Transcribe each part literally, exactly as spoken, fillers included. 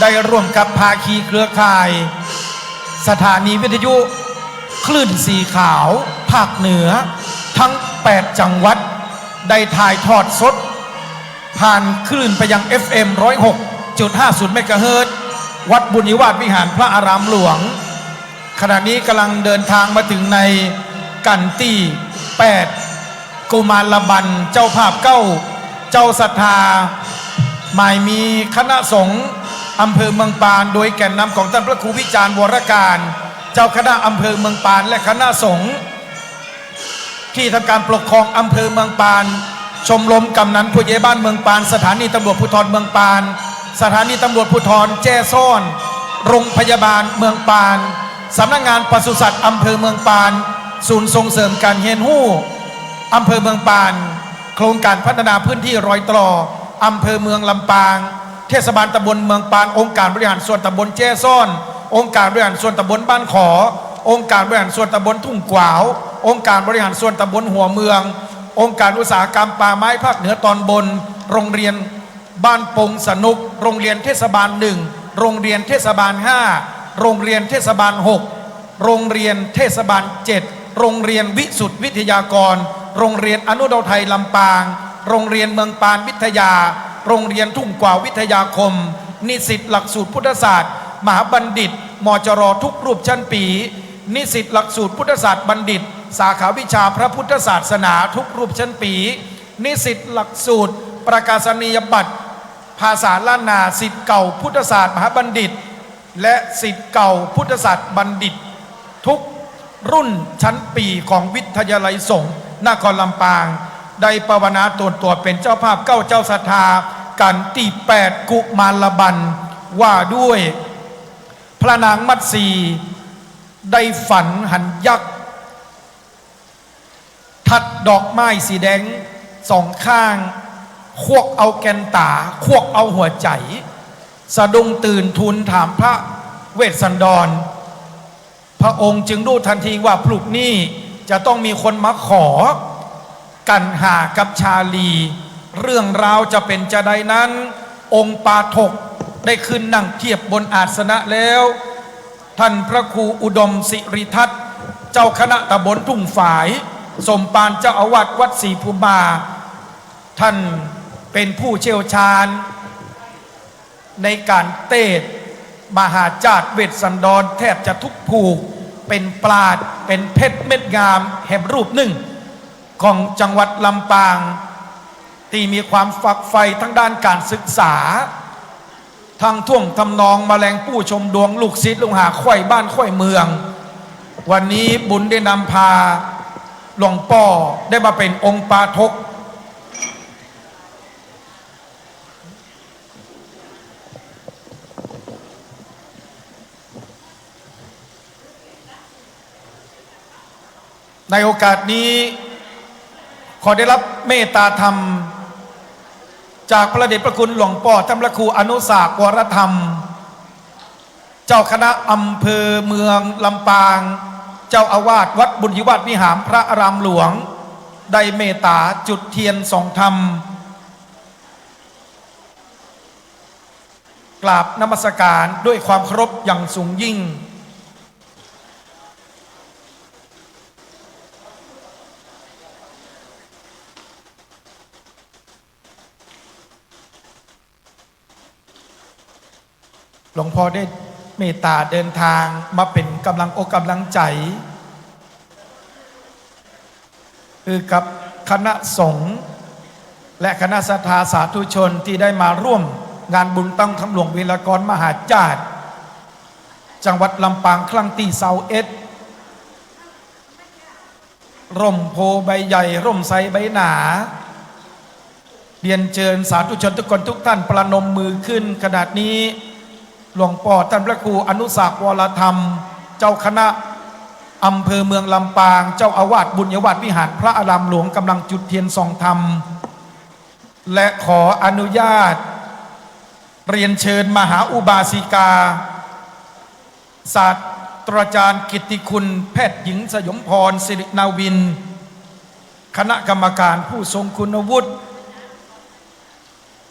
ได้ร่วมกับภาคีเครือข่าย สถานีวิทยุคลื่นสีขาวภาคเหนือทั้งแปดจังหวัด ได้ถ่ายทอดสด ผ่านคลื่นไปยัง เอฟเอ็ม ร้อยหกจุดห้าศูนย์ เมกะเฮิรตซ์ วัดบุญยวาสวิหารพระอารามหลวง ขณะนี้กำลังเดินทางมาถึงในกัณฑ์ตี้แปด กุมารบัล เจ้าภาพเก้า เจ้าศรัทธา หมายมีคณะสงฆ์อำเภอเมืองปาน โดยแก่นนำของต้านพระครูวิจารณ์ วรการ เจ้าคณะอำเภอเมืองปาน และคณะสงฆ์ ตี้ทำการปกครองอำเภอเมืองปาน ชมรมกำนันผู้ใหญ่บ้านเมืองปาน สถานีตำรวจภูธรเมืองปาน สถานีตำรวจภูธรแจ้ซ้อน โรงพยาบาลเมืองปาน สำนักงานปศุสัตว์อำเภอเมืองปาน ศูนย์ส่งเสริมการเฮียนฮู้อำเภอเมืองปาน โครงการพัฒนาพื้นที่รอยต่ออำเภอเมืองลำปาง เทศบาลตำบลเมืองปาน องค์การบริหารส่วนตำบลแจ้ซ้อน องค์การบริหารส่วนตำบลบ้านขอ องค์การบริหารส่วนตำบลทุ่งกวาว องค์การบริหารส่วนตำบลหัวเมือง องค์การอุตสาหกรรมป่าไม้ภาคเหนือตอนบน โรงเรียนบ้านปงสนุก โรงเรียนเทศบาลหนึ่ง โรงเรียนเทศบาลห้า โรงเรียนเทศบาลหก โรงเรียนเทศบาลเจ็ด โรงเรียนวิสุทธิวิทยากร โรงเรียนอนุดาวไทยลำปาง โรงเรียนเมืองปานวิทยา โรงเรียนทุ่งกวาววิทยาคม นิสิตหลักสูตรพุทธศาสตร์ มหาบัณฑิต มจร ทุกรูปชั้นปี นิสิตหลักสูตรพุทธศาสตร์บัณฑิต สาขาวิชาพระพุทธศาสนาทุกรูปชั้นปี นิสิตหลักสูตรประกาศนียบัตร ภาษาล้านนา ศิษย์เก่าพุทธศาสตร์มหาบัณฑิต และศิษย์เก่าพุทธศาสตร์บัณฑิต ทุกรุ่นชั้นปีของวิทยาลัยสงฆ์นครลำปาง ได้ปวารณาตนตั๋วเป๋นเจ้าภาพเก้าเจ้าศรัทธากัณฑ์ตี้แปดกุมารบัล ว่าด้วยพระนางมัตสีได้ฝันหันยักษ์ ทัดดอกไม้สีแดงสองข้าง ควักเอาแก่นต๋า ควักเอาหัวใจ๋ สะดุ้งตื่นทูลถามพระเวสสันดร พระองค์จึงฮู้ทันทีว่าพรุ่งนี้จะต้องมีคนมาขอ กันหากับชาลี เรื่องราวจะเป๋นจาใดนั้น องค์ปาทกได้ขึ้นนั่งเทียบบนอาสนะแล้ว ท่านพระครูอุดมสิริทัศน์ เจ้าคณะตำบลทุ่งฝาย สมภารเจ้าอาวาสวัดศรีภูมิมา ท่านเป๋นผู้เชี่ยวชาญในก๋านเตสน์มหาจาตุเวสสันดรแทบจะทุกผูก เป๋นปราชญ์ เป๋นเพชรเม็ดงามแหมรูปนึ่ง ของจังหวัดลำปาง ตี้มีความฝักใฝ่ตางด้านก๋านศึกษา ตางท่วงตำนอง มาแลงปู้ชมดวง ลูกศิษย์ลูกหาไขว้บ้านไขว้เมือง วันนี้บุญได้นำพาหลวงป้อได้มาเป๋นองค์ปาทก ในโอกาสนี้ ขอได้รับเมตตาธรรม จากพระเดชพระคุณหลวงป้อท่านพระครูอนุสากวรธรรม เจ้าคณะอำเภอเมืองลำปาง เจ้าอาวาสวัดบุญยวาสวิหารพระอารามหลวง ได้เมตตาจุดเทียนส่องธรรม กราบนมัสการด้วยความเคารพอย่างสูงยิ่ง หลวงป้อได้เมตตาเดินทางมาเป๋นก๋ำลังอกก๋ำลังใจ๋ คือกับคณะสงฆ์และคณะศรัทธาสาธุชนตี้ได้มาร่วมงานบุญตั้งธรรมหลวงเวฬากรมหาจาตุ จังหวัดลำปางครั้งตี้ซาวเอ็ด ร่มโพธิ์ใบใหญ่ ร่มไทรใบหนา เรียนเจิญสาธุชนกู้คนกู้ต้านประนมมือขึ้น ขณะนี้ หลวงป้อต้านพระครูอนุสากวรธรรม เจ้าคณะอำเภอเมืองลำปาง เจ้าอาวาสบุญยวาสวิหารพระอารามหลวง ก๋ำลังจุดเทียนส่องธรรม และขออนุญาต เรียนเจิญมหาอุบาสิกา ศาสตราจารย์กิตติคุณแพทย์หญิงสยมพร สิรินาวิน คณะกรรมการผู้ทรงคุณวุฒิ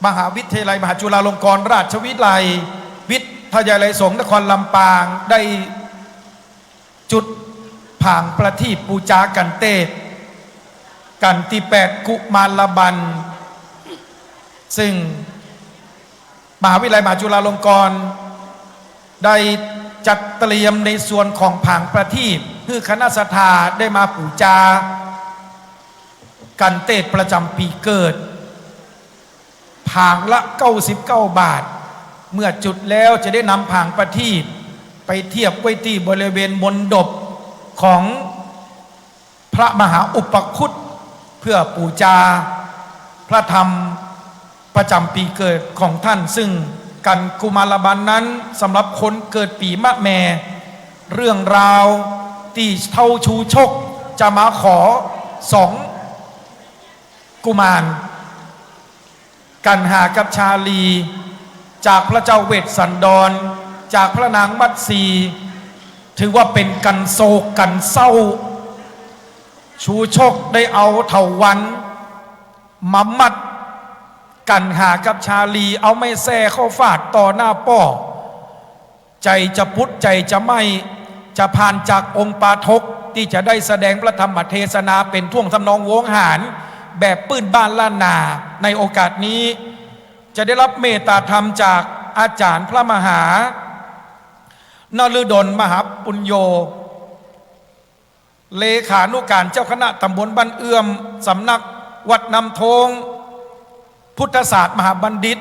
มหาวิทยาลัยมหาจุฬาลงกรณราชวิทยาลัย วิท ทยาลัยสงฆ์นครลำปางได้จุดผางประทีปปู๋จากัณฑ์เตศ กัณฑ์ตี้แปดกุมารบัณฑ์ ซึ่งมหาวิทยาลัยมหาจุฬาลงกรณ์ได้จัดเตรียมในส่วนของผางประทีป หื้อคณะศรัทธาได้มาปู๋จากัณฑ์เตศประจ๋ำปี๋เกิด ผางละเก้าสิบเก้าบาท เมื่อจุดแล้วจะได้นำผางประทีปไปเทียบไว้ตี้บริเวณมณฑปของพระมหาอุปคุต เพื่อปู๋จาพระธรรมประจ๋ำปี๋เกิดของท่าน ซึ่งกัณฑ์กุมารบัณฑ์นั้นสำหรับคนเกิดปี๋มะแม่ เรื่องราวตี้เฒ่าชูชกจะมาขอสอง กุมาร กัณหากับชาลี จากพระเจ้าเวสสันดร จากพระนางมัตสี ถือว่าเป๋นกัณฑ์โศกกัณฑ์เศร้า ชูชกได้เอาเถาวัลย์มามัดกัณหากับชาลี เอาไม้แส้เข้าฟาดต่อหน้าป้อ ใจ๋จะปุดใจ๋จะไหม้ จะผ่านจากองค์ปาทกตี้จะได้แสดงพระธรรมเทศนาเป๋นท่วงทำนองโหวงหาญแบบปื้นบ้านล้านนา ในโอกาสนี้ จะได้รับเมตตาธรรมจากอาจ๋ารย์พระมหา นฤดลมหาปุญโญ เลขานุการเจ้าคณะตำบลบ้านเอื้อม สำนักวัดน้ำโท้ง พุทธศาสตร์มหาบัณฑิต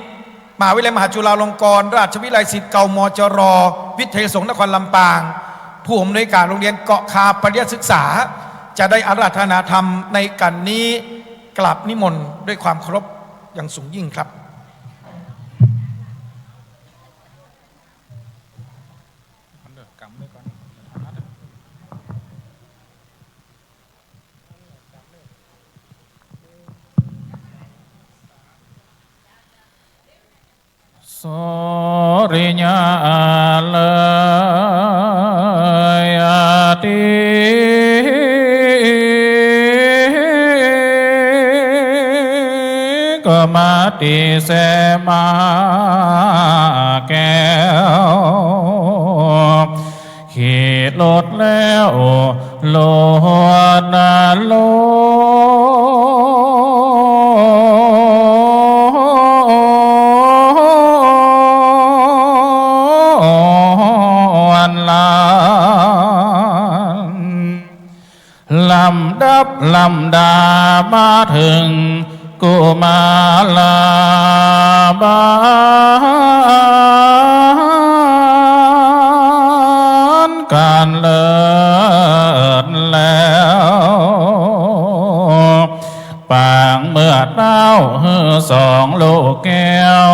มหาวิทยาลัยมหาจุฬาลงกรณราชวิทยาลัย ศิษย์เก่า มจร วิทยาลัยสงฆ์นครลำปาง ผู้อำนวยการโรงเรียนเกาะคาปริยัติศึกษา จะได้อาราธนาธรรมในกัณฑ์นี้ กราบนิมนต์ด้วยความเคารพอย่างสูงยิ่งครับ สุริยะเลยอาทิตย์ก็มาตี้แสมะแก้ว ขี่รถแล้วลวดนรกวันลาน ลำดับลำดามาเถิงกุมารบัณฑ์ กัณฑ์เลิศแล้ว ปางเมือดเต้าหื้อสองลูกแก้ว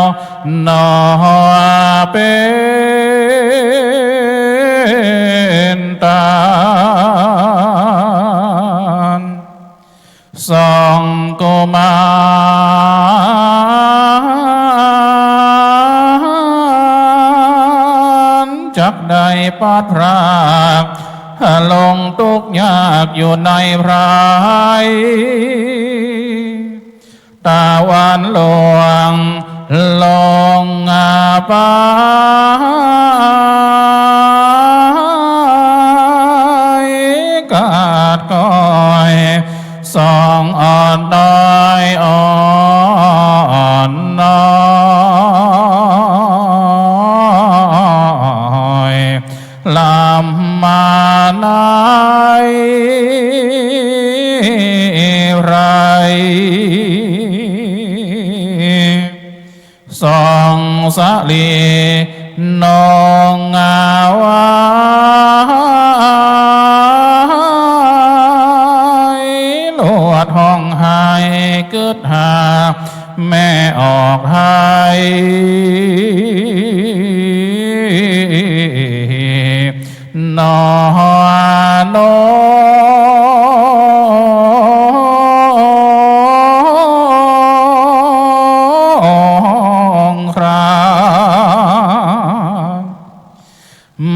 หนอเป๋นตาล สองกุมารจักได้พลัดพราก ลงตุ๊กข์ยากอยู่ในไพร ตะวันล่วงลงไป กาดก้อยสองอ่อนน้อย อ่อนน้อย ลำมาในไพร สองสาลีนองอาวาย ลวดฮ้องไห้กึ๊ดหา แม่ออกไห้ หนอ นองครา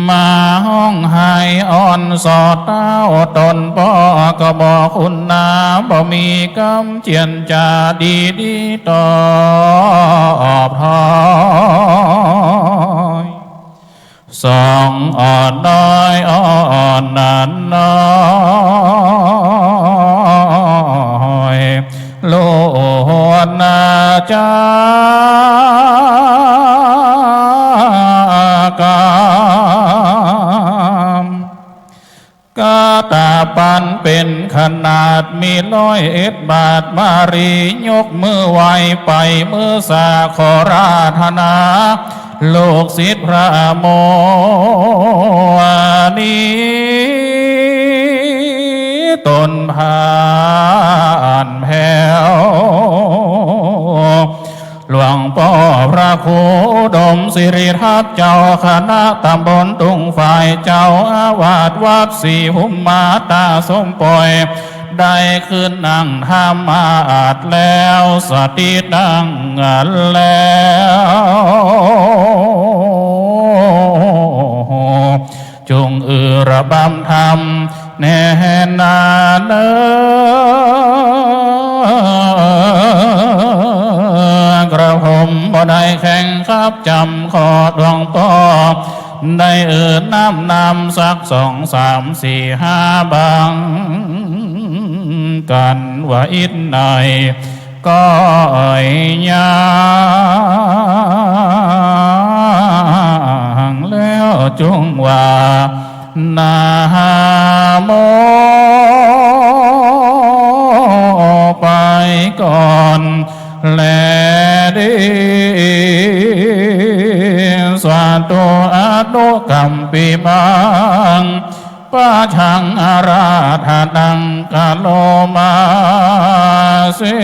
มาฮ้องไห้อ่อนสอดเต้า ต๋นป้อก็บ่คุ้นหน้า บ่มีกำเจียรจาดีๆตอบถ้อย จากรรม กะตะปันเป๋นขนาดมีร้อยเอ็ดบาท มารียกมือไหว้ไป มือสาขอราธนา ลูกศิษย์พระมุนี ต๋นผ่านแผ้ว หลวงป้อพระครูอุดมสิริทัพย์ เจ้าคณะตำบลทุ่งฝาย เจ้าอาวาสวัดศรีภูมิมา ต๋าสมปอย ได้ขึ้นนั่งธรรมาสน์แล้ว สถิตนั่งแล้ว จุ่งอือระบำธรรมแน่นาเน่อ กระผมบ่ได้แข็งครับจ๋ำ ขอหลวงป้อได้อือน้ำนำสักสองสามสี่ห้าบังกั๋น ว่าอิดหน่อย ก็อ่อยย่างแล้ว จุ่งว่านะโมไปก่อนแลดี สาธุ อนุกัมปิมัง ปัจฉังอาราธนังกะโรมาสิ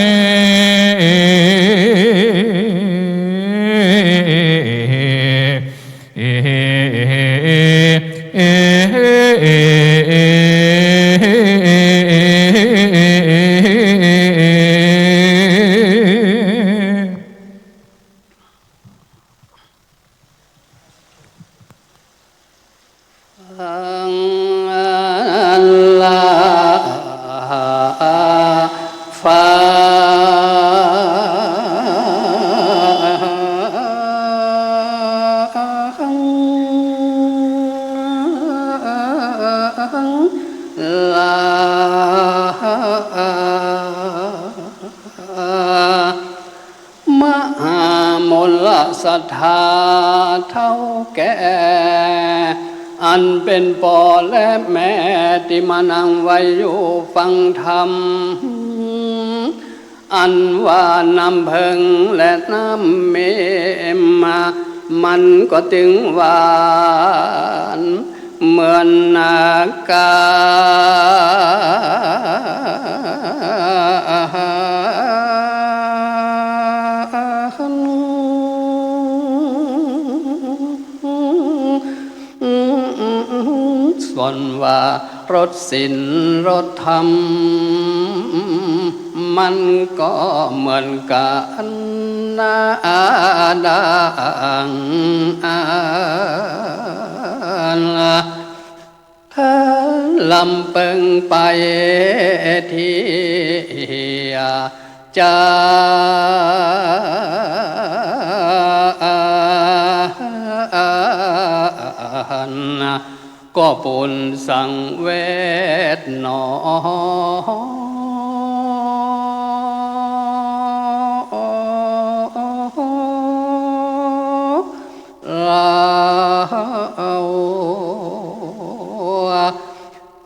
มหามูลศรัทธาเฒ่าแก่ อันเป๋นป้อและแม่ตี้มานั่งไหว้อยู่ฟังธรรม อันว่าน้ำเผิงและน้ำเมมมา มันก็ตึงหวานเหมือนนากา ส่วนว่ารสศีลรสธรรม มันก็เหมือนกั๋นนาดัง ลำเปิงไปเตียะ จาอันก็ปูนสังเวชหนอ ลาว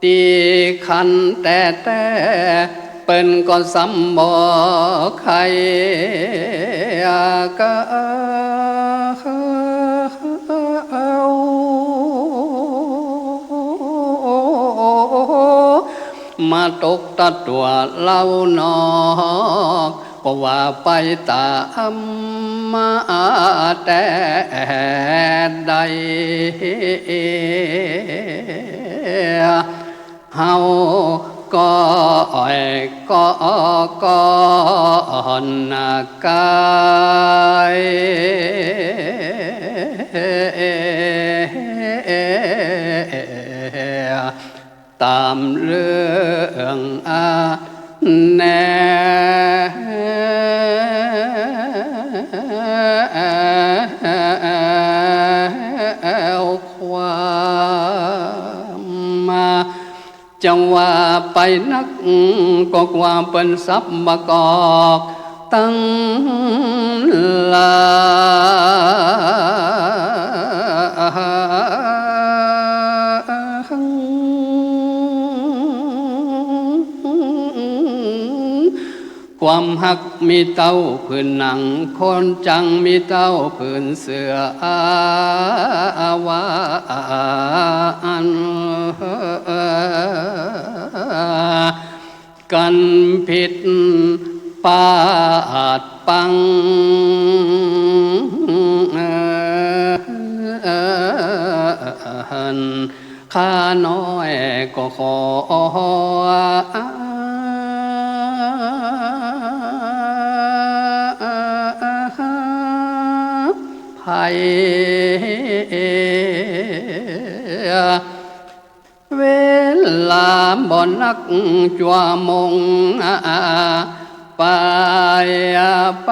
ตี้คันแต๊ๆ เปิ้นก็ซ้ำบ่ใค่กะเอา มาตกตะตั๋วเล่านอก ก็ว่าไปต๋ามมาแต่ใด เฮาก็อ่อยก็ก่อนกาย ต๋ามเรื่องอันแน่ ความมา จังว่าไปนัก ก็กว่าเปิ้นสับบ่กอก ตังหลาย ความฮักมีเต้าผืนหนัง คนจังมีเต้าผืนเสื้อ ว่าอัน กันผิดปาดปัง ข้าน้อยก็ขออภัย เวลาบ่นักจั่วโมง ไปไป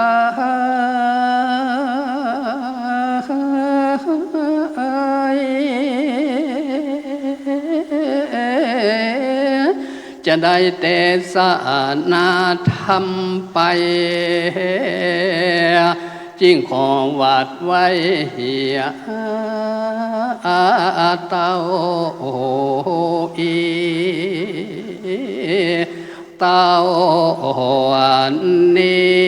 จะได้เตสนาธรรมไป จึงขอหวาดไว้เหีย เต้าอี้ เต้านี้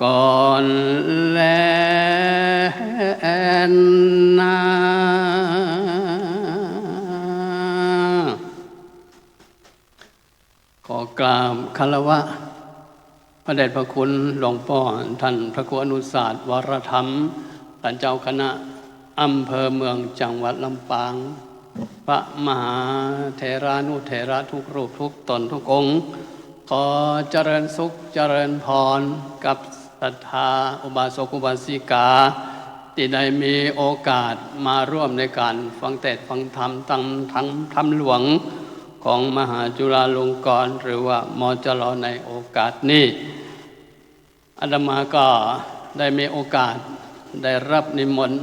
ก่อนแลนา ขอกราบคารวะพระเดชพระคุณหลวงป้อท่านพระครูอนุศาสตร์วรธรรม ท่านเจ้าคณะอำเภอเมืองจังหวัดลำปาง พระมหาเถรานุเถระทุกรูปทุกต๋นทุกองค์ ขอเจริญสุขเจริญพรกับศรัทธาอุบาสกอุบาสิกา ตี้ได้มีโอกาสมาร่วมในก๋านฟังเตสน์ฟังธรรม ตังธรรม ธรรมหลวงของมหาจุฬาลงกรณ์ หรือว่า มจล. ในโอกาสนี้ อาตมาก็ได้มีโอกาสได้รับนิมนต์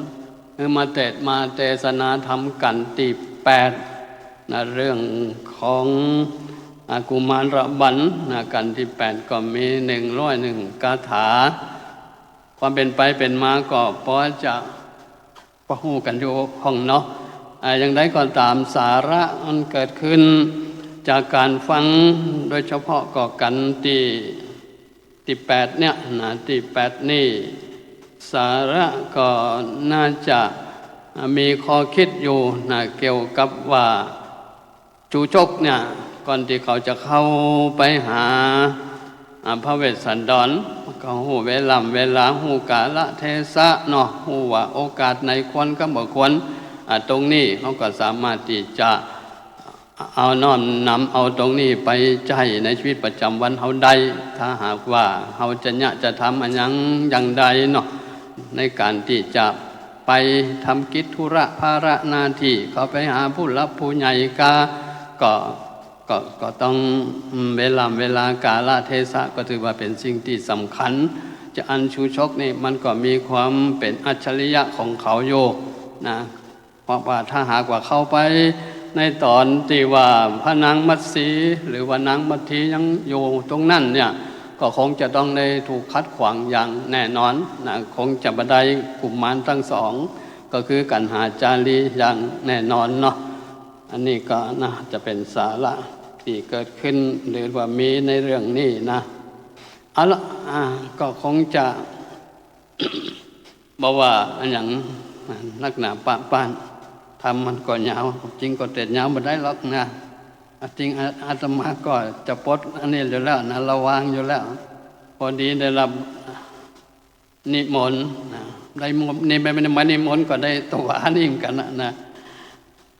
หื้อมาเตสน์มาเตสนาธรรมกัณฑ์ตี้แปด นะ เรื่องของ อ่า กุมารบัณฑ์ นะ กัณฑ์ตี้แปดก็มีหนึ่งร้อยหนึ่งคาถา ความเป๋นไปเป๋นมาก็ปอจะ ปอฮู้กั๋นอยู่พ่องเนาะ อ่า อย่างใดก็ต๋าม สาระมันเกิดขึ้นจากก๋านฟัง โดยเฉพาะก็กัณฑ์ตี้ ตี้แปดเนี่ยนะ ตี้แปดนี่ สาระก็น่าจะมีข้อคิดอยู่นะ เกี่ยวกับว่า ชูชกเนี่ย ก่อนตี้เขาจะเข้าไปหา อ่า พระเวสสันดร ก็ฮู้เวล่ำเวลา ฮู้กาละเทศะเนาะ ฮู้ว่าโอกาสไหนควรกับบ่ควร อ่า ตรงนี้เขาก็สามารถตี้จะเอาน้อมนำเอาตรงนี้ไปใจ๊ในชีวิตประจ๋ำวันเฮาได้ ถ้าหากว่าเฮาจะเยียะจะทำอะหยังอย่างใดเนาะ ในก๋านตี้จะ ไปทำกิจธุระภาระหน้าตี้ เข้าไปหาผู้หลักผู้ใหญ่กา ก็ ก็ ก็ต้อง อืม เวล่ำเวลากาละเทศะ ก็ถือว่าเป๋นสิ่งตี้สำคัญ จะอันชูชกนี่มันก็มีความเป๋นอัจฉริยะของเขาอยู่นะ เพราะว่าถ้าหากว่าเข้าไปในต๋อนตี้ว่าพระนางมัตสี หรือว่านางมัตถียังอยู่ตรงนั้นเนี่ย ก็คงจะต้องได้ถูกขัดขวางอย่างแน่นอนนะ คงจะบ่ได้กุมารตังสอง ก็คือกัณหาจารีอย่างแน่นอนเนาะ อันนี้ก็น่าจะเป๋นสาระตี้เกิดขึ้น หรือว่ามีในเรื่องนี้นะ เอาละ อ่า ก็คงจะ บ่ว่าอะหยังนักหนาปะป๊าน ธรรมมันก็ยาว จริงก็เตสน์ยาวบ่ได้หรอกนะ จริงอา อาตมาก็จะปลดอันนี้อยู่แล้วนะ ระวางอยู่แล้ว พอดีได้รับ นิมนต์นะ ได้นิมนต์ นี่ไม่ ไม่ได้มานิมนต์ก็ได้ตวาดนี่เหมือนกั๋นนะ นะ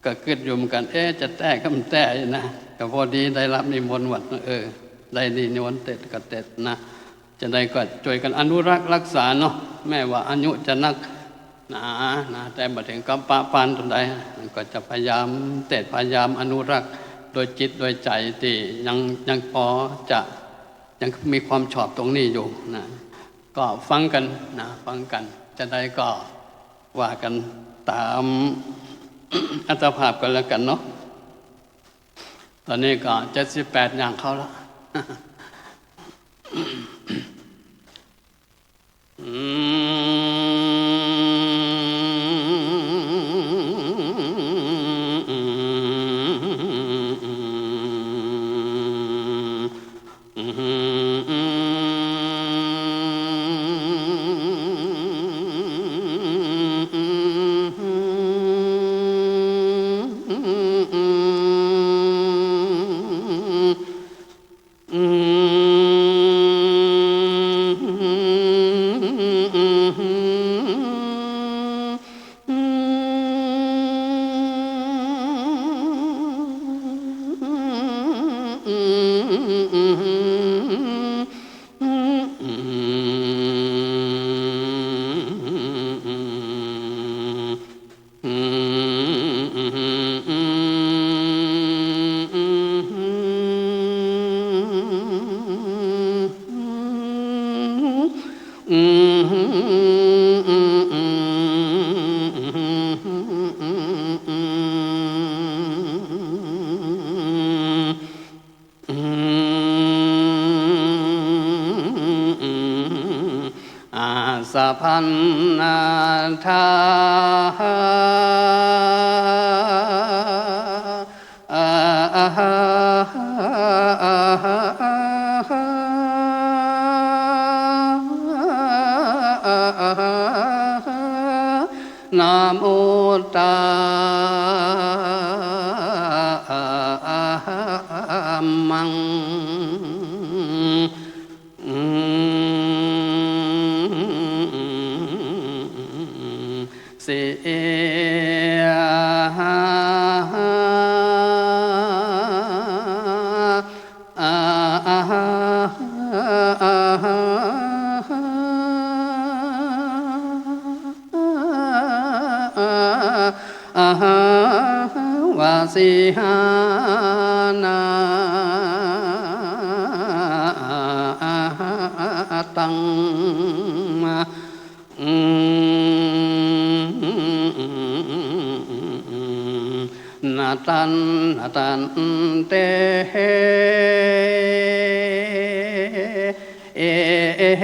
ก็กึ๊ดอยู่เหมือนกั๋น เอ๊ะ จะแต๊กำแต๊นะ ก็พอดีได้รับนิมนต์วัด เออ ได้นิมนต์เตสน์ก็เตสน์นะ จะได้ก็จ้วยกั๋นอนุรักษ์รักษาเนาะ แม้ว่าอายุจะนักหนานะ แต่บ่เถิงกับปะป๊านต๋นใด ก็จะพยายามเตสน์ พยายามอนุรักษ์โดยจิตโดยใจ๋ตี้ยัง ยังปอจะ ยังมีความชอบตรงนี้อยู่นะ ก็ฟังกั๋นนะ ฟังกั๋น จะได้ก็ว่ากั๋นต๋ามอัตภาพกั๋นแล้วกั๋นเนาะ ต๋อนนี้ก็เจ็ดสิบแปดย่างเข้าละ อาสะพันนาถา นะโมตามัง สิ วาสิหานาตัง นะตันนะตันเต เอ เต เอ เอ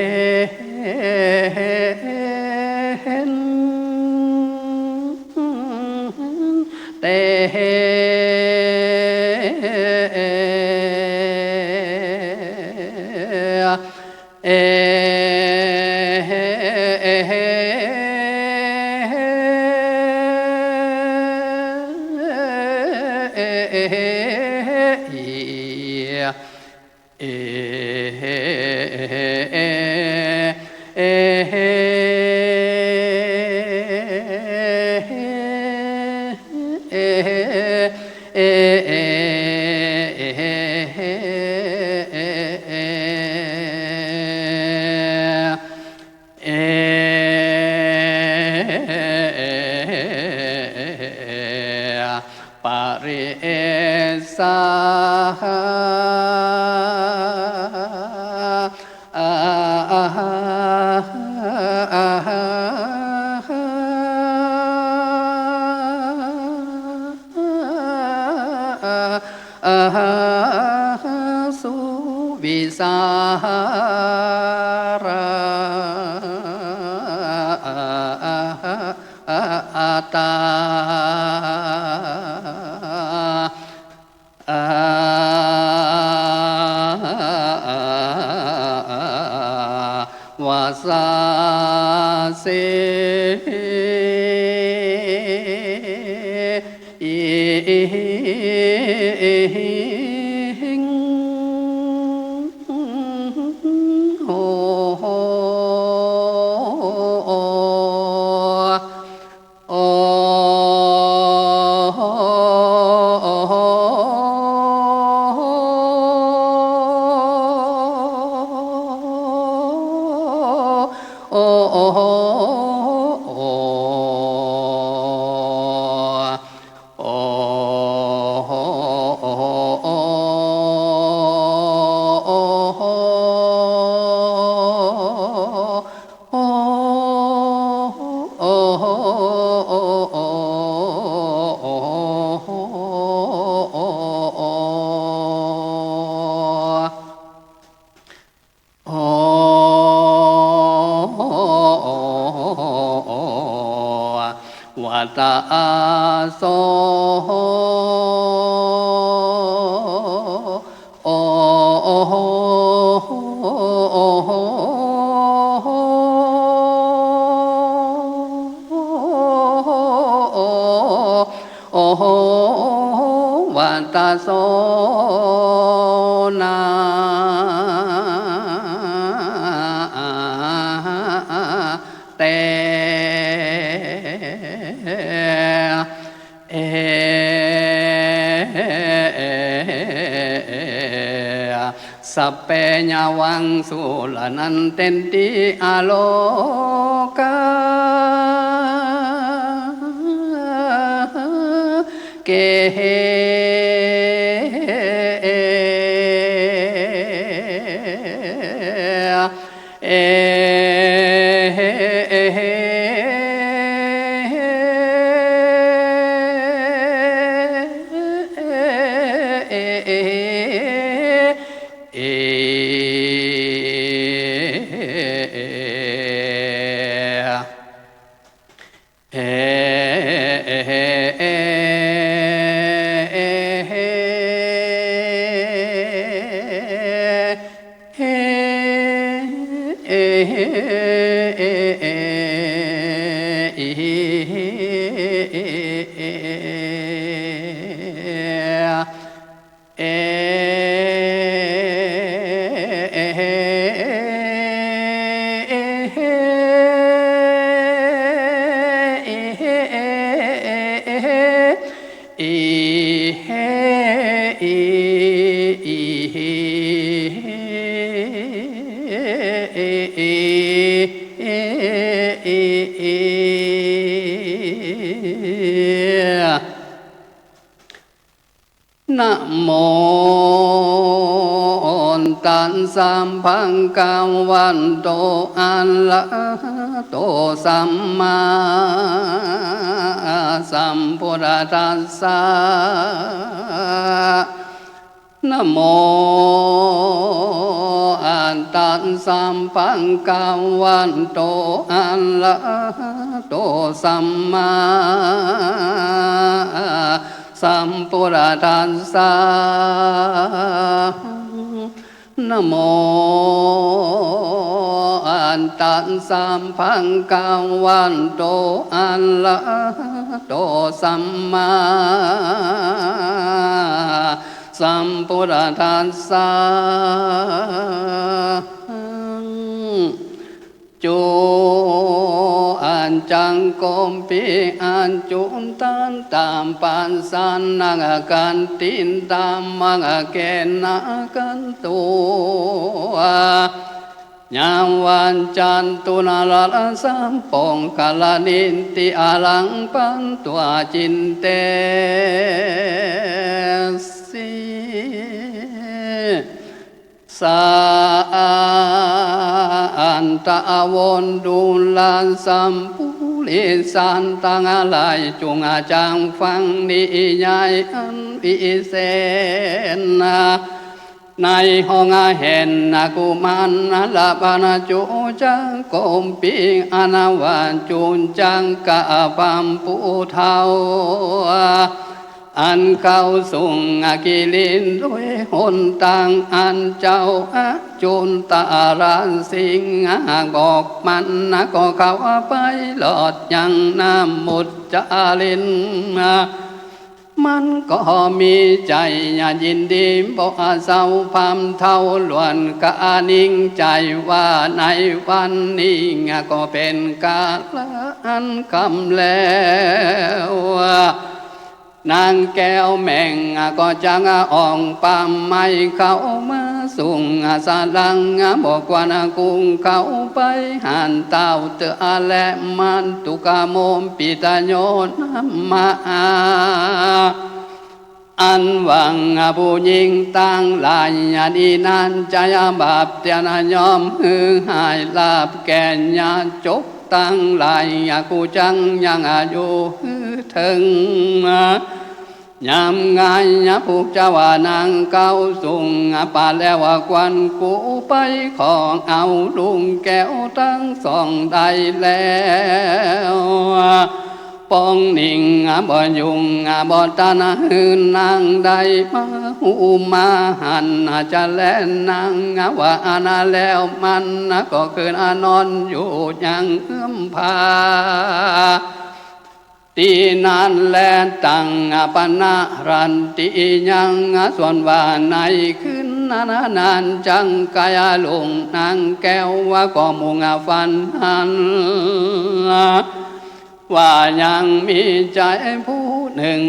ปริเอสสา อา อา สุ วิสารา อา ตา อา วาสา สิ อิ หิ ง โห โห โอ โอ โอ โอ โอ โอ โอ โอ โอ วัตโส โอ โอ วัตโส นา เต เอ สัพเพ ยาวัง สุรานันเทนติ อโลกา เก เอ เอ เอ เอ เอ เอ เอ อี เอ เอ เอ อี เฮ อี อี นะโม ตัสสะ ภะคะวะโต อะระหะโต สัมมาสัมพุทธัสสะ นะโม ตัสสะ ภะคะวะโต อะระหะโต สัมมาสัมพุทธัสสะ นะโม ตัสสะ ภะคะวะโต อะระหะโต สัมมาสัมพุทธัสสะ จุ อัจจัง โกมปิ อัจจุตัตตะ ปัสสะนะ ขัตติตัมมะ เกนะ ขัตตุ ยาวัจจันตุ นรสะ โปคะละนิติ อะรัง ปัตตวา จินเตสิ สะ อัตตะ วะ ดูรา สัพปุริสัตว์ตังหลาย จุ่งจักฟังนิยายอันวิเศษนา ในห้องแห่งกุมารละบาลจุจักโกมปิ อันว่าจุจักกะ พระผู้เฒ่า อันเข้าสุงกิรินด้วยหนตางอันเจ้าอจุนตะราชสิงหะบอกมันนะ ก็เข้าไปหลอดยังน้ำมุจจาริน มันก็มีใจ๋ยินดีบ่เศร้า พราหมณ์เฒ่าล้วนกระหนิ่งใจ๋ว่าในวันนี้ก็เป๋นกาละอันค่ำแล้ว นางแก้วแม่งก็จักอ่องปามไม้เข้ามาสุงสะดัง บ่ควรกุงเข้าไปหันเต้าเตื้อแล มัตตุกะโมปิตโยนะมะ อันว่าผู้หญิงตังหลายนี้นั้น จะบาปเตียนย่อมหื้อหายลาภแก่ญาติโจกตังหลาย ผู้จักยังอยู่หื้อเถิง ยามงายผู้เจ้าว่านางเก๊าสูง ปาแล้วว่าควันกูไป ขอเอาลุงแก้วตังสองได้แล้ว ปองนิ่งบ่ยุ่งบ่ตัน หื้อนางได้มาฮู้มาหัน จะแลนางว่าอันแล้ว มันก็คืนนอนอยู่ยังเอื้อมผา ตี้นั้นแล ตังปะนะรันติยัง ส่วนว่าในคืนนั้น นั้นจังไกลลุงนางแก้วว่าก็มุ่งฝันหัน ว่ายังมีจายผู้นึ่ง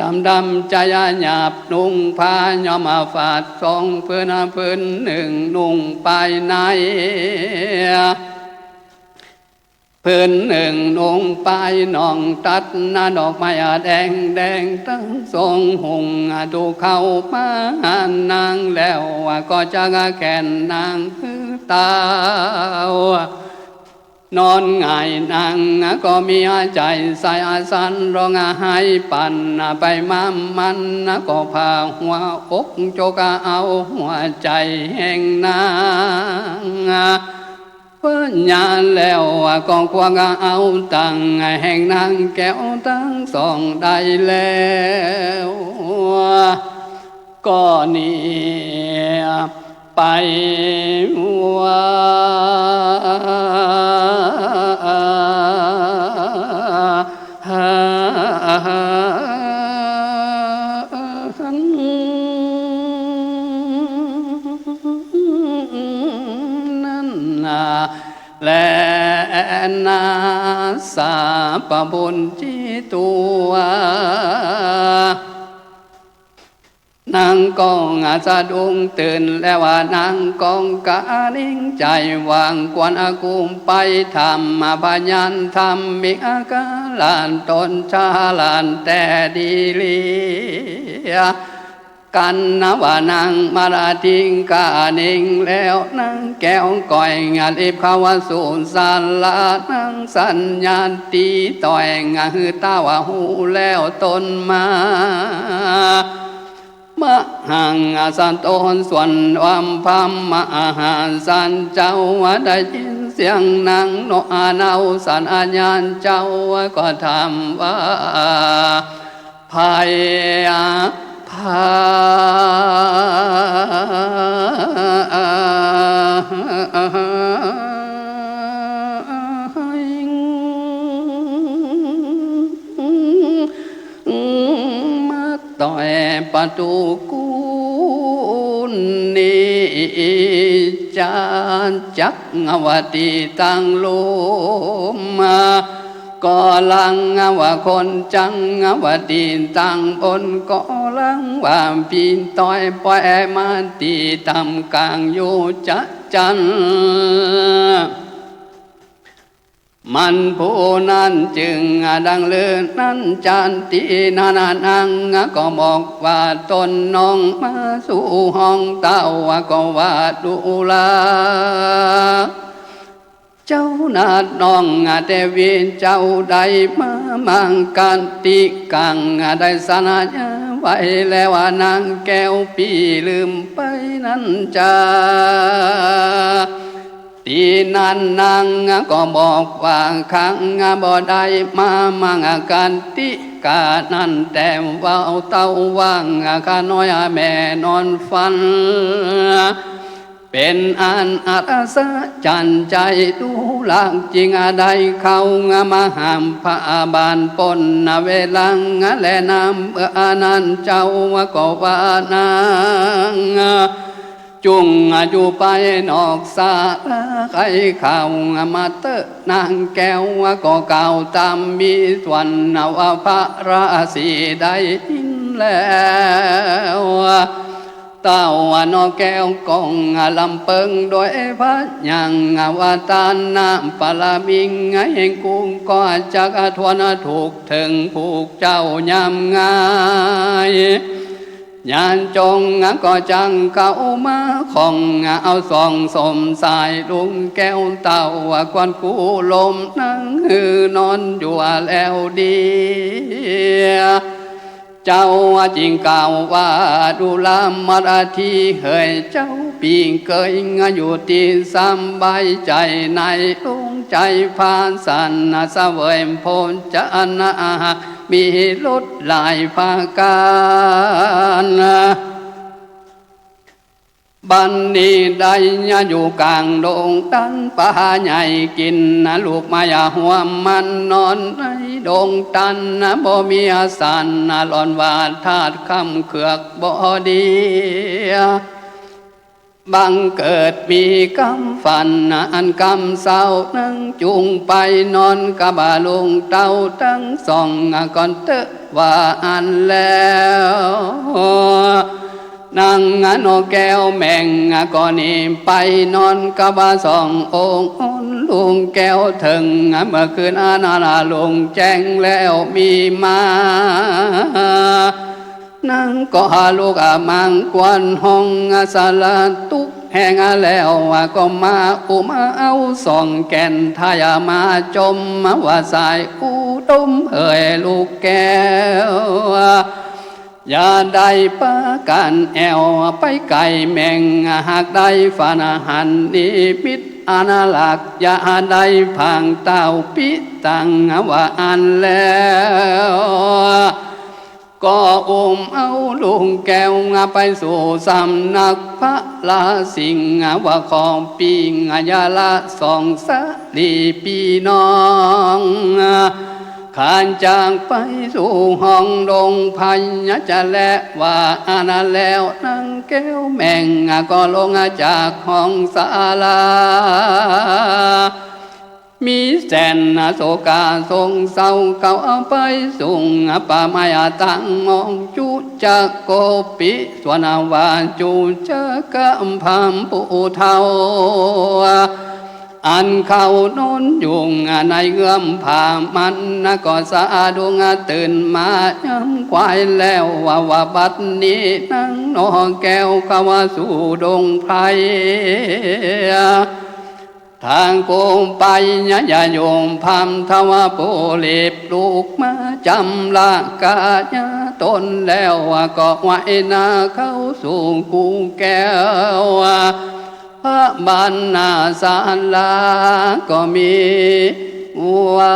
ดำดำจายหยาบ นุ่งผ้าย้อมฝาดสองผืน ผืนนึ่งนุ่งปายใน ผืนนึ่งนุ่งปายนอง ตัดหน้าดอกไม้แดงแดง ตังทรงหุง ดูเข้ามานางแล้ว ก็จักแขนนางหื้อเต้า นอนหงายนางก็มีใจ๋ใส่สั่น ฮ้องไห้ปันไปมา มันก็ผ่าหัวอก จกเอาหัวใจ๋แห่งนาง เปิ้นยาแล้วก็ควักเอาตังแห่งนางแก้วตังสองได้แล้ว ก็หนีไปว่า นั้นนา และนาสาปบุญที่ตั๋ว นางก็สะดุ้งตื่นแล้ว นางก็กระนิ่งใจ๋ วางควรกุมไป ธรรมพยานธรรมิกาลานตนชาลานแต่ดีเลีย กันนะว่านางมาลาทิ้งกานิ่งแล้ว นางแก้วก้อยงาลิบเข้าสู่ศาลา นางสัญญาณตีต่อยงาหื้อเต้าว่าฮู้แล้วตนมา มหังสันโตนส่วนความพระมหาสันเจ้าว่าได้ยินเสียงนางเนาะ อาเนาสัญญาณเจ้าก็ถามว่า ไผ ไผ มาต่อยประตู๋กูนี้ จะจักงวติตังลุม ก็ลังว่าคนจังว่าตี้ตังบน ก็ลังว่าปีนต่อยปอยมาตี้ต่ำก๋างอยู่จะจั้น มันผู้นั้นจึงดังลือนั้นจั้น ตี้นั้นนางก็บอกว่าตนน้องมาสู่ห้องเต้า ก็ว่าดูรา เจ้านาดน้องเตวีเจ้าได้มามังกันตี้กัง ได้สัญญาไว้แล้วว่านางแก้วปี้ลืมไปนั้นจา ตี้นั้นนางก็บอกว่าข้างบ่ได้มามังกันตี้กานั้น แต่ว่าเต้าว่างข้าน้อยแม่นอนฝัน เป๋นอันอัศจรรย์ใจ๋ ดูลักษณ์จึงได้เข้ามาห้ามพยาบาลปนเวลา และนำเมื่อนั้นเจ้าก็ว่านางจุ่งอยู่ไปนอกศาลา ใค่เข้ามาเต๊อะนางแก้วก็กล่าวต๋ามมีส่วน ว่าพระราศีได้ยินแล้ว เต้าน้องแก้วก็ลำเปิงโดยพระยังว่าตานะปารมีแห่งกูก็จักทนทุกข์เถิงผู้เจ้ายามงาย ญาณจงก็จักเข้ามาของเอาส่องสมสายลุงแก้วเต้า ควรกู้ลมนางหื้อนอนอยู่แล้วดี เจ้าจึงกล่าวว่า ดูรามาราธีเหย เจ้าปี้เกยอยู่ตี้สบายใจ๋ ในโลงใจ๋ผาสัน เสวยโภชนะหาก มีรสหลายประก๋าน บัดนี้ได้อยู่ก๋างดงตันป่าใหญ่ กิ๋นลูกไม้หวมมัน นอนในดงตันบ่มีสัน หล่อนว่าธาตุค่ำเคืองบ่ดี บังเกิดมีกำฝันอันกำเศร้า นึ่งจุ่งไปนอนกับลุงเต้าตังสองก่อนเต๊อะ ว่าอั้นแล้ว นางนกแก้วแม่งก็หนีไปนอนกับสององค์ ลุงแก้วเถิงเมื่อคืนอันนั้นลุงแจ้งแล้วมีมา นางก็ลุกมังควรห้องสละทุกข์แฮงแล้ว ก็มาอุ้มเอาสองแก่นทายมาจม ว่าสายอุดมเหยลูกแก้ว อย่าได้ปากั๋นแอ่วไปไก๋แม่ง หากได้ฝันหันนิมิตอันหลาก อย่าได้ผางเต้าปิตัง ว่าอั้นแล้ว ก็อุ้มเอาลุงแก้วไปสู่สำนักพระราชิง ว่าขอปิ้งยาละสองสะหลีปี้น้อง ขานจากไปสู่ห้องดงไพรจะแล ว่าอั้นแล้วนางแก้วแม่งก็ลงจากห้องสาลา มีแสนโศกาโศกเศร้า เขาเอาไปสุงป่าไม้ตั้งมองจุจะโกปิ ส่วนว่าจุจะกำพำผู้เฒ่า อันเขานอนอยู่ในเงื้อมผ้ามัน ก็สะดุ้งตื่นมาย้ำควายแล้ว ว่า ว่าบัดนี้นางนกแก้วเข้าสู่ดงไพร ทางโกไปอย่าโยมพามทวาผู้หลีบลูกมาจำละกายตนแล้ว ก็ไหว้หน้าเข้าสู่กูแก้ว พระบรรณาศาลาก็มีว่า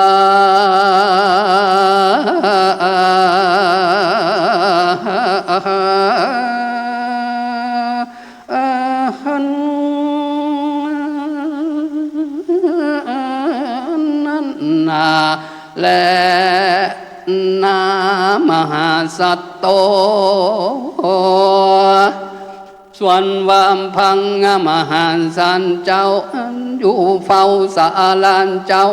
นั้นนาแล นามหาสัตโต ส่วนว่าพระมหาสันเจ้า อันอยู่เฝ้าศาลาเจ้า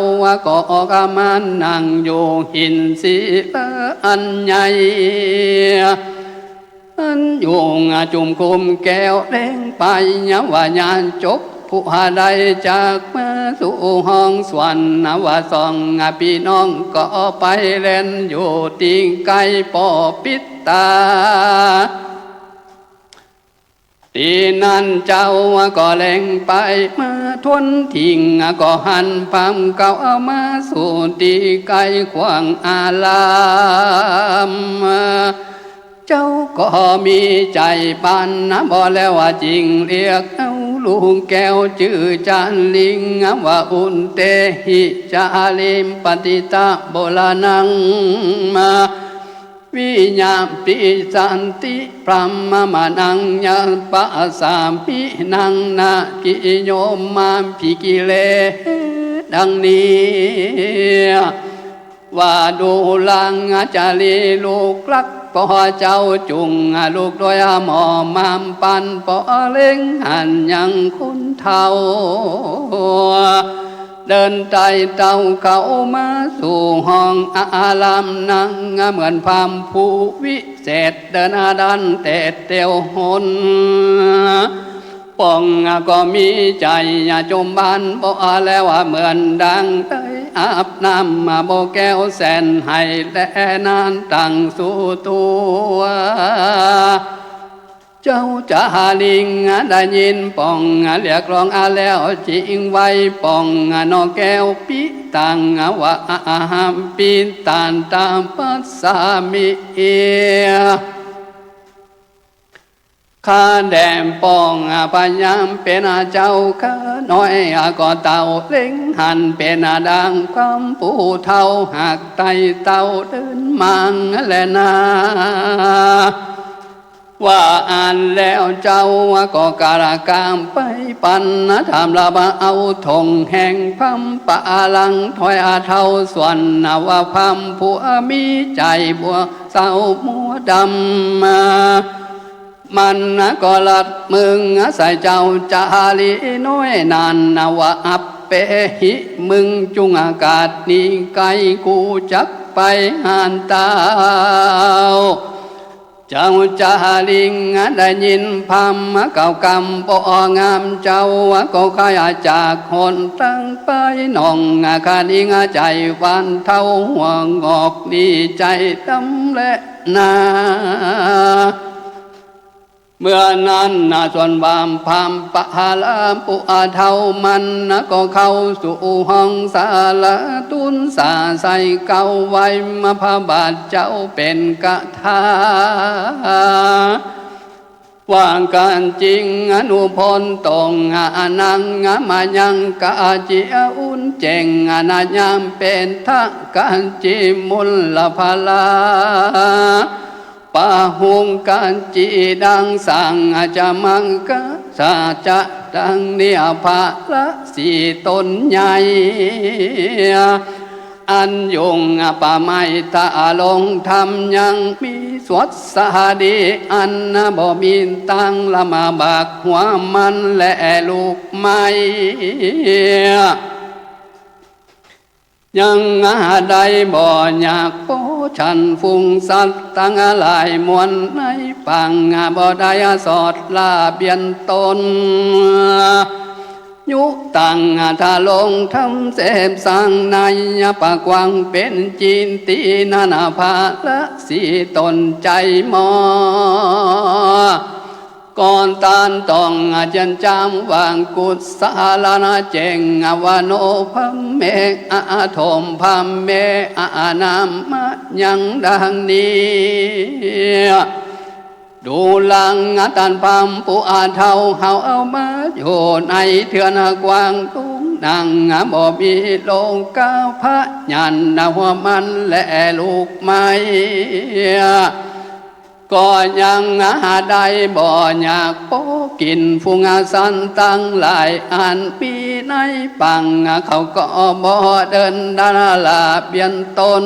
ก็ออกมานั่งอยู่หินศิลาอันใหญ่ อันอยู่จุ่มคุมแก้วแดงไป ว่าญาณจบผู้ใดจักมาสู่ห้องสวรรค์ ว่าสองปี้น้องก็ไปเล่นอยู่ตี้ไกล ปอปิดตา ตี้นั้นเจ้าก็แล่งไปมาทวนถิง ก็หันพามเก่ามาสู่ตี้ไกลขวางอาราม เจ้าก็มีใจ๋ปานนะบ่แล้ว ว่าจึงเรียกเอาลูกแก้วจื้อจาริง ว่าอุนเตหิจาริงปฏิตะโบราณังมา วิยาปิสันติพรหมมานังยะปะสามินังนากิโยมาภิกิเล ดังนี้ ว่าดูราจารีลูกรัก ปอเจ้าจุ่งลูกโดยหมอมามปัน ปอเล็งหันยังคนเฒ่า เดินไต่เต้าเข้ามาสู่ห้องอาราม นั่งเหมือนพราหมณ์ผู้วิเศษ เดินดันเตดเตียวหน ป่องก็มีใจ๋จมบานบ่แล้ว เหมือนดังได้อาบน้ำบ่แก้วแสนไหล และนานตั้งสู่ตั๋ว เจ้าจาริงได้ยินป้องเรียกร้องแล้วจึงไหว้ป้องนกแก้วปิตังว่า อหัมปิตันตปัสสามิ ข้าแด่ป้องพญาเป๋นเจ้าข้าน้อยก็เต้าเล็งหันเป๋นดังความผู้เฒ่าหากไต่เต้าเดินมาแลนา ว่าอั้นแล้วเจ้าก็กระกำไปปันถามละบ่าเอาธงแห่งพรรมปะลังถอยเต้าส่วนว่าพรรมผู้มีใจ๋บ่เศร้ามัวดำ มันก็ลัดมึงใส่เจ้าจารีน้อยนั้นว่า อัปเปหิ มึงจุ่งอากาศนี้ไกล กูจักไปหันเต้า เจ้าจาริงได้ยินพรรมกล่าวกำบ่งาม เจ้าก็ขยับจากหนตางไป น้องคณิงใจ๋หวั่นเต้า หัวงอกนี้ใจ๋ดำแลนา เมื่อนั้นส่วนว่าพรรมปะลังผู้เฒ่ามันก็เข้าสู่ห้องสาลา ตูนสาใส่เกล้าไหว้มาพระบาทเจ้าเป๋นกะถา ว่ากั๋นจริงอนุพลตรงอนังมายังกะเจียอุ่นเจ๋งอนายามเป๋นทะกะจิมุลละพลา ปะหุงกะจิดังสังอาจมังกะสาจะดังเนียพระสีตนใหญ่ อันยุงปะไม้ตะลงธรรมยังมีสวดสาดี อันบ่มีตังละมาบักหัวมันและลูกไม้ ยังได้บ่อยากโปฉันฝูงสัตว์ตังหลายมวลในปัง บ่ได้สอดลาเบียนตน ยุตังทะลงธรรมเสพสังในปะกว้างเป๋นจีนตีนานาภาละสีตนใจ๋หมอ ก่อนตันต้องอาจารย์จำวางกุศลานะเจ๋งอวโนพรรมเมอาโถมพรรมเมอานามะยังดังนี้ ดูหลังตันพรรมผู้อาเฒ่าเฮาเอามาอยู่ในเทือนกว้างตุงนังบ่มีโลกาพยานหัวมันและลูกไม้ ก็ยังหาได้บ่อยากโปกิ๋นฝูงสัตว์ตังหลายอันมีในปัง เขาก็บ่เดินดาลาเบียนตน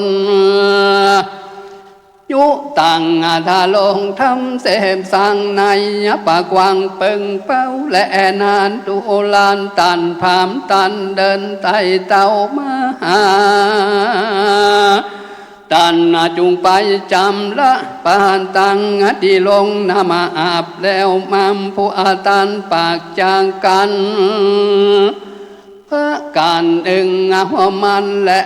ยุตังทะลงธรรมเสพสังในปะกว้างเปิงเป้าและนานดูลานตันพรรมตันเดินไต่เต้ามาหา ตันจุ่งไปจำละปานตังตี้ลงนามาอาบแล้วมำผู้อาตันปากจากกั๋น ประก๋านนึ่งหัวมันและ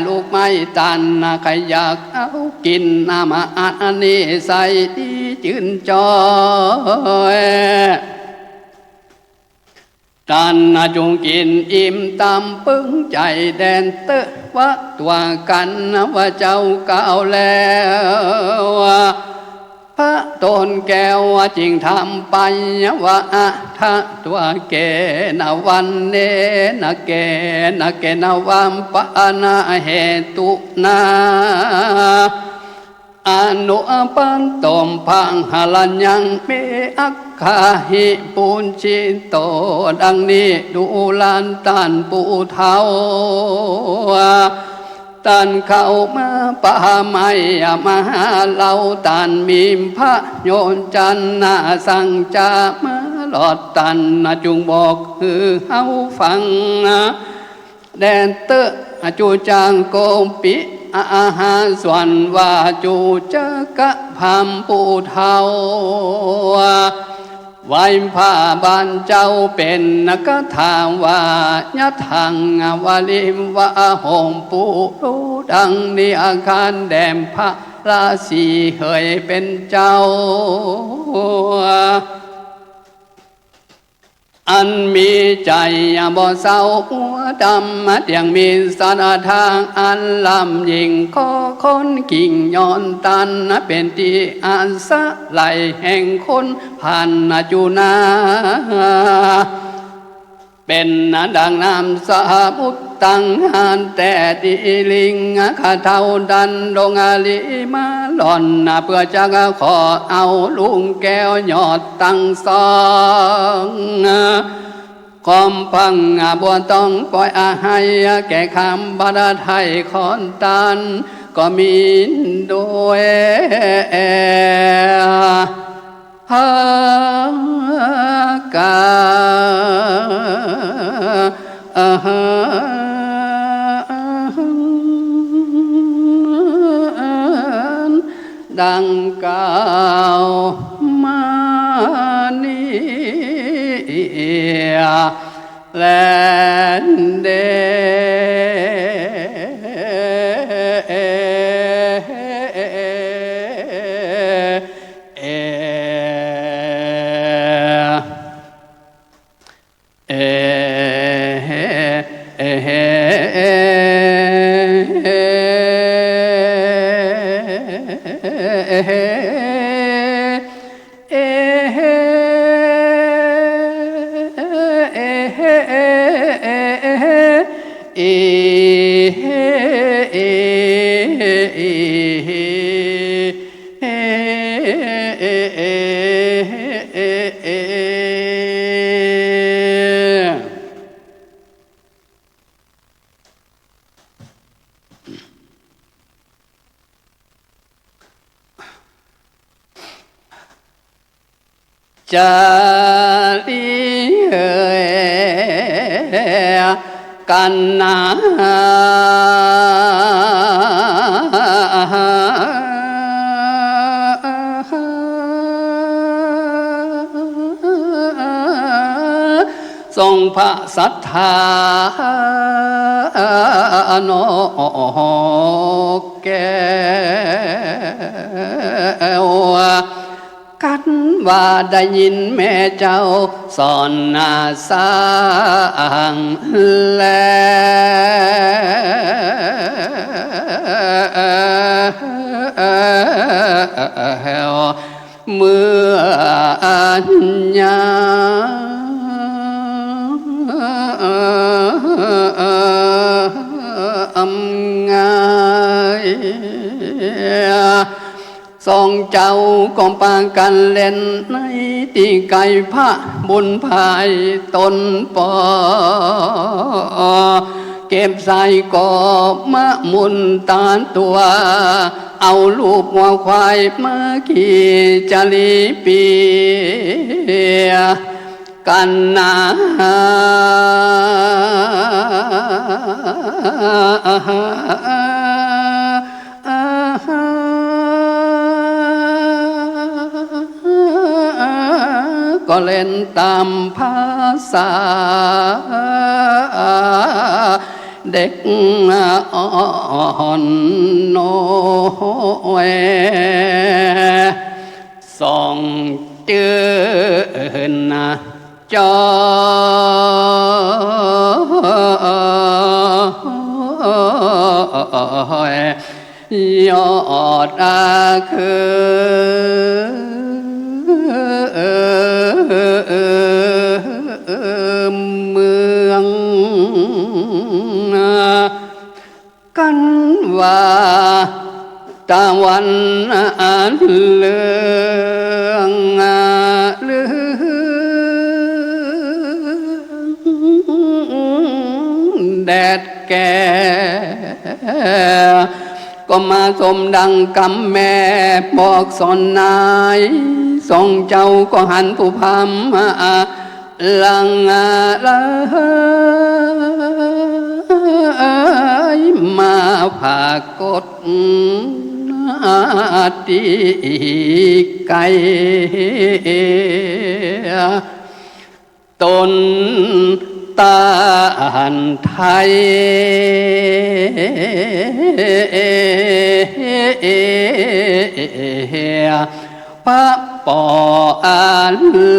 ลูกไม้ตันใค่อยากเอากิ๋นนามาอันนี้ใส่ตี้จื้นจ้อย ตันจุ่งกิ๋นอิ่มต๋ามเปิงใจ๋แดนเต๊อะว่าตั๋วกั๋นว่าเจ้าก้าวแล้ว พระโตนแก้วจึงถามไปว่า อะทะ ตั๋วเกนะวันเนนะเกนะเกนะวัมปะนะเหตุนา อนุปันตมพังหะรัญญังเม อักขาหิ ปุญญิโต ดังนี้ดูลานตันผู้เฒ่า ตันเข้ามาปะไม้มาหาเฮา ตันมีพระโยชน์จันนาสังจามาลอด ตันจุ่งบอกหื้อเฮาฟัง แดนเต๊อะจุจังโกปิ อาหาส่วนว่าจุจักกะพรรมผู้เฒ่า ไหว้พระบาทเจ้าเป๋นกะถาว่า ยะถังวะลิวะหงปุโร ดังนี้อาคารแด่พระ พระศรีเหยเป๋นเจ้า อันมีใจ๋บ่เศร้าดำ เตี้ยงมีศรัทธาอันล้ำยิ่ง ขอคนกิ่งย้อนตัน เป๋นตี้อาศัยแห่งคนผ่านจุนา เป๋นดังน้ำสมุทรตั้งหั้นแต๊ ตี้ลิงข้าเฒ่าดันดงลีมาล่อน เปื้อจักขอเอาลูกแก้วยอดตังสอง ความพังบ่ต้องปล่อยอภัย แก่คำบาดาไทยขอนตัน ก็มีโดย หากา ดังกล่าวมานี้แลเด้อ จะเรียกกันนา ทรงพระศรัทธา นกแก้ว กันว่าได้ยินแม่เจ้าสอนนาสร้างแล เมื่ออันยามงาย สองเจ้าก็ปากั๋นเล่นในตี้ไก่ พระบุญภายต๋นปอ เก็บสายกอบมะมุนต๋าตั๋ว เอาลูกงัวควายมาขี่จะลีเปีย กั๋นนา ก็เล่นต๋ามภาษาเด็กอ่อนน้อย ส่องจื้นจอย ยอดอาคือเมือง กั๋นว่าตะวันอันเหลืองเหลืองแดดแก่ ก็มาสมดังกำแม่บอกสอนนาย สองเจ้าก็หันผู้พำ หลังไหลมาผากฏตี้ไกล ต๋น ต้านไทย พระปออา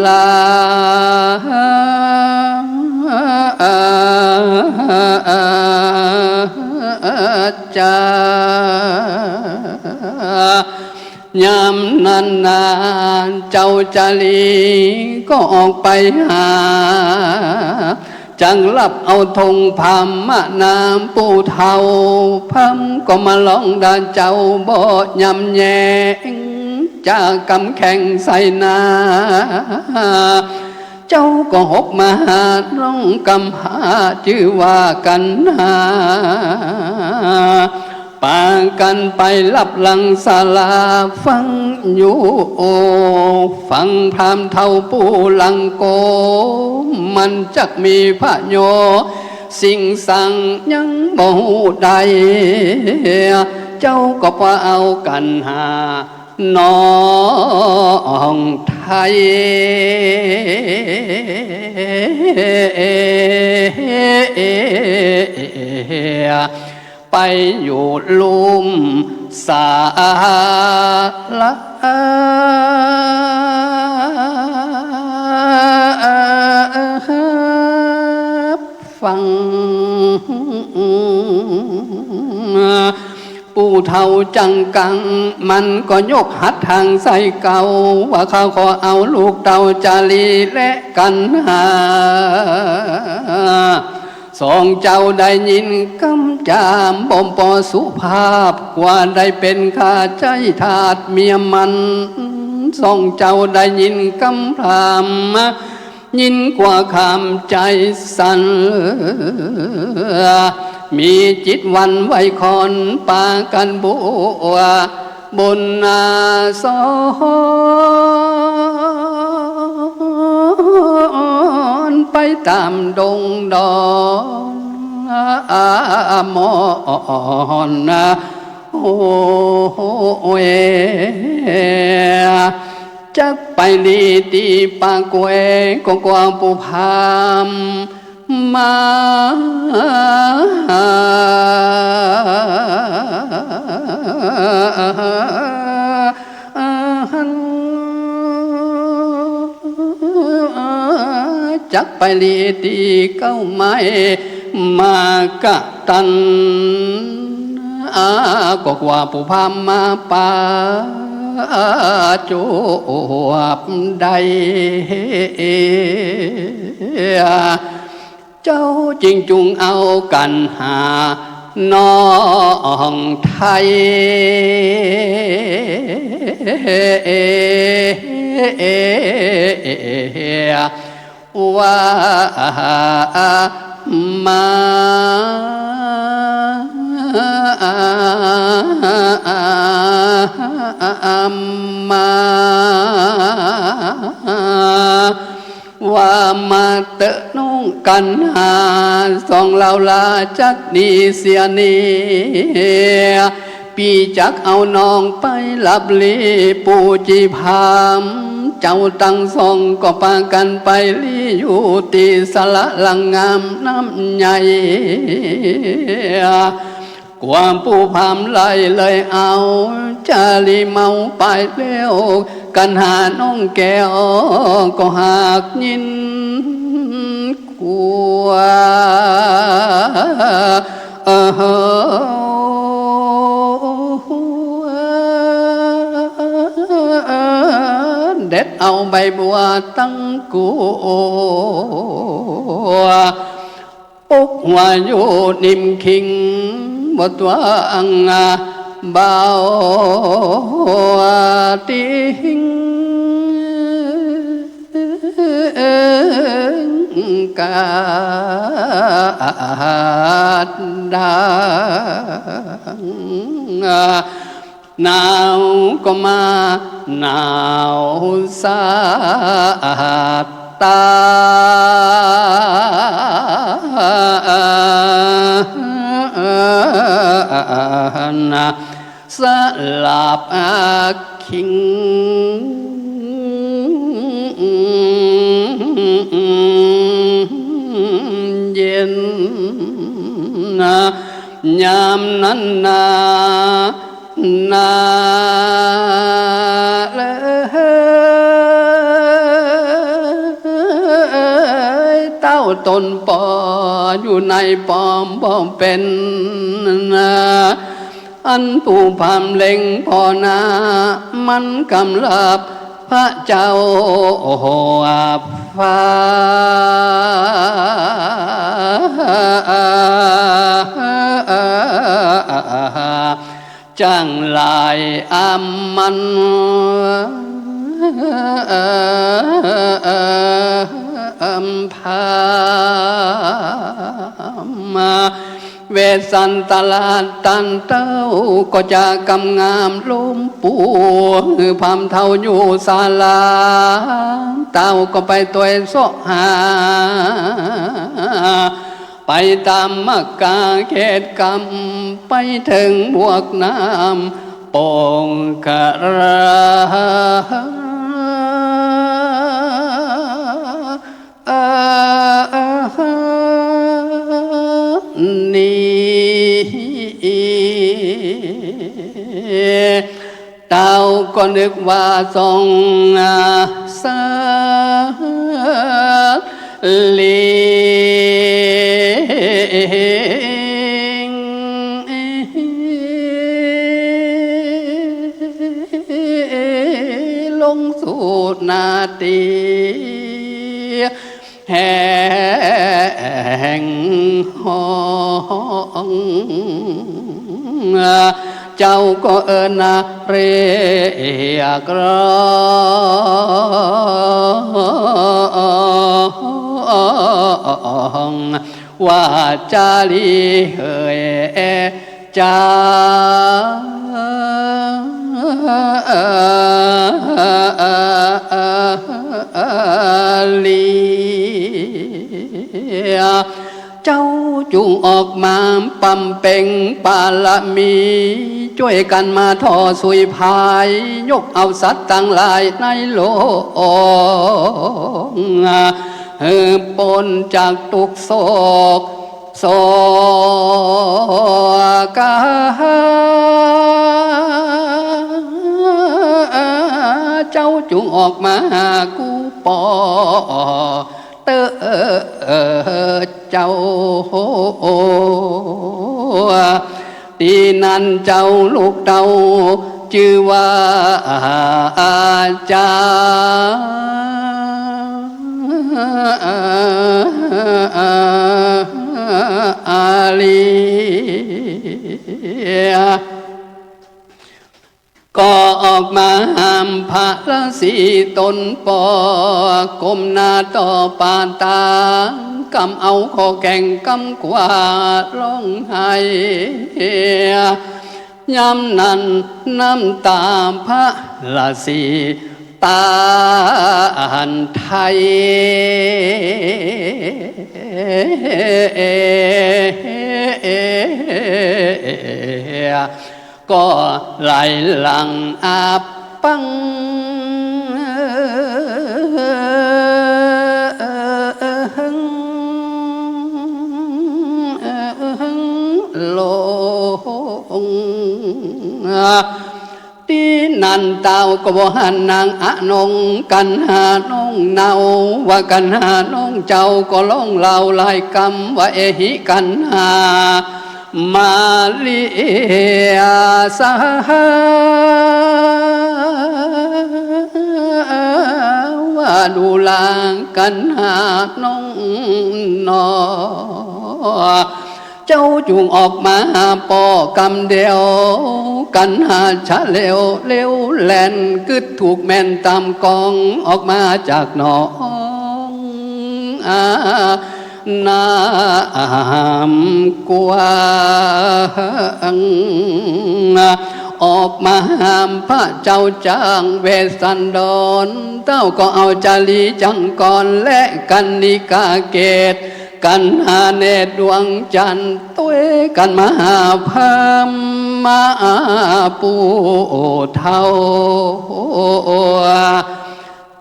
ลา จา ยามนั้นนา เจ้าจารีก็ออกไปหา จักฮับเอาธงพราหมณ์มา ปู่เฒ่าพราหมณ์ก็มาลองด่าเจ้า บ่ยำแยง จากกำแข้งใส่หน้า เจ้าก็หบมาหาน้องกำพร้า จื้อว่ากัณหา ปากั๋นไปฮับหลังศาลา ฟังอยู่ ฟังพราหมณ์เฒ่าปู่หลังโก มันจักมีประโยชน์ สิ่งสังยังบ่ฮู้ได้ เจ้าก็ปาเอากัณหา น้องไทย ไปอยู่ลุ่มศาลา ฟัง ปู่เฒ่าจังกัง มันก็ยกหัตถ์ทางใส่เก่า ว่าข้าขอเอาลูกเต้าจารีและกัณหา สองเจ้าได้ยินกำจาบ่ปอสุภาพ กว่าได้เป๋นข้าใจ๊ทาสเมียมัน สองเจ้าได้ยินกำพราหมณ์ ยินกว่าคำใจ๋สั่น มีจิตหวั่นไหวคลอน ปากั๋นบวชบุญนาสอนไปต๋ามดงดอน มอนโอ้ย จักไปดีตี้ป่าแกว่ง ก็กว่าปู่พราหมณ์มา จักไปดีตี้เก๊าไม้ มากะตัน อา ก็กว่าปู่พราหมณ์มาปาจวบได้ เจ้าจึงจุ่งเอากัณหา น้องไทย ว่ามา มา ว่ามาเต๊อะน้องกัณหา สองเฮาลาจักหนีเสียนี่ ปี้จักเอาน้องไปฮับหลี ปู่จีพราหมณ์ เจ้าตังสองก็ปากั๋นไปหลีอยู่ตี้สระหลังงามน้ำใหญ่ กว่าปู่พราหมณ์ไล่เลยเอา จารีเมาไปแล้ว กัณหาน้องแก้วก็หากยิน กว่า เออ เด็ดเอาใบบัวตังกั๋ว ปกหัวอยู่นิ่มคิง บ่ตวงเบา ติงกาดดัง หนาวก็มาหนาวสาตา สลับคิง ยามนั้นนา นาเอ๋ย เต้าต๋นปออยู่ในป้อมบ่เป๋น อันผู้พร่ำเล็งผ่อหน้า มันกำราบพระเจ้าฟ้า จั้งหลายอำมัน พราหมณ์ เวสสันตราต้านเต้าก็จะกำงามลมปู พราหมณ์เฒ่าอยู่ศาลา เต้าก็ไปตวยเสาะหา ไปต๋ามมักกาเขตกำ ไปเถิงบวกน้ำโป่งคารา นี้ เต้าก็นึกว่าสงสาร ลิง ลงสู่นาตี้ แห่งห้อง เจ้าก็เอิ้นเรียกร้อง ว่าจารีเหย จารี เจ้าจุ่งออกมาปำเป็งปารมี จ้วยกั๋นมาถ่อสุยพาย ยกเอาสัตว์ตังหลายในโลก หื้อป๊นจากตุ๊กข์โศก โศกา เจ้าจุ่งออกมาหากู้ป้อเต๊อะเจ้า ตี้นั้นเจ้าลูกเต้าจื้อว่าอาจารี ก็ออกมาห้ามพระราศีต๋นป้อ ก้มหน้าต่อปาตา กำเอาข้อแข้งกำขวาฮ้องไห้ ยามนั้นน้ำต๋าพระราศีต้านไท้ ก็ไหลหลั่งอาบปัง ลง ตี้นั้นเต้าก็บ่หันนางอนง กัณหานงเนา ว่ากัณหานงเจ้าก็ฮ้องเล่าหลายกำ ว่าเอหิกัณหา มาริยาสา ว่าดูรากัณหานงหนอ เจ้าจุ่งออกมาหาป้อกำเดียว กัณหาชะเลวเร็วแล่น กึ๊ดถูกแม่นต๋ามกอง ออกมาจากหนองอา น้ำกว้าง ออกมาห้ามพระเจ้าจ้างเวสสันดร เต้าก็เอาจารีจังกรและกรรณิกาเกศ กัณหาเนตรดวงจันทร์ ตวยกั๋นมาหาพราหมณ์ผู้เฒ่า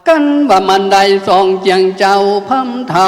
กั๋นว่ามันได้สองเจียงเจ้า พราหมณ์เฒ่า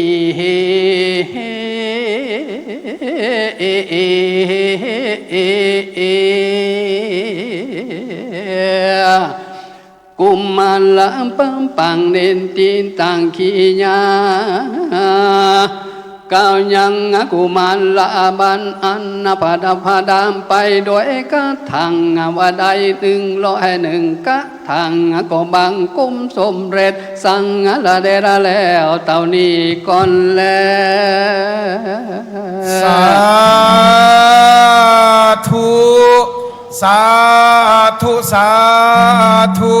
กุมารปังปังเน้นตีนตังขี้ยา เก้ายังกุมารบั้นอันประดับประดามไปด้วยกระถังว่าได้หนึ่งร้อยหนึ่งกระ ถังก็บังกุมสำเร็จสังละเดละแล้วเต้านี้ก่อนแล สาธุ สาธุ สาธุ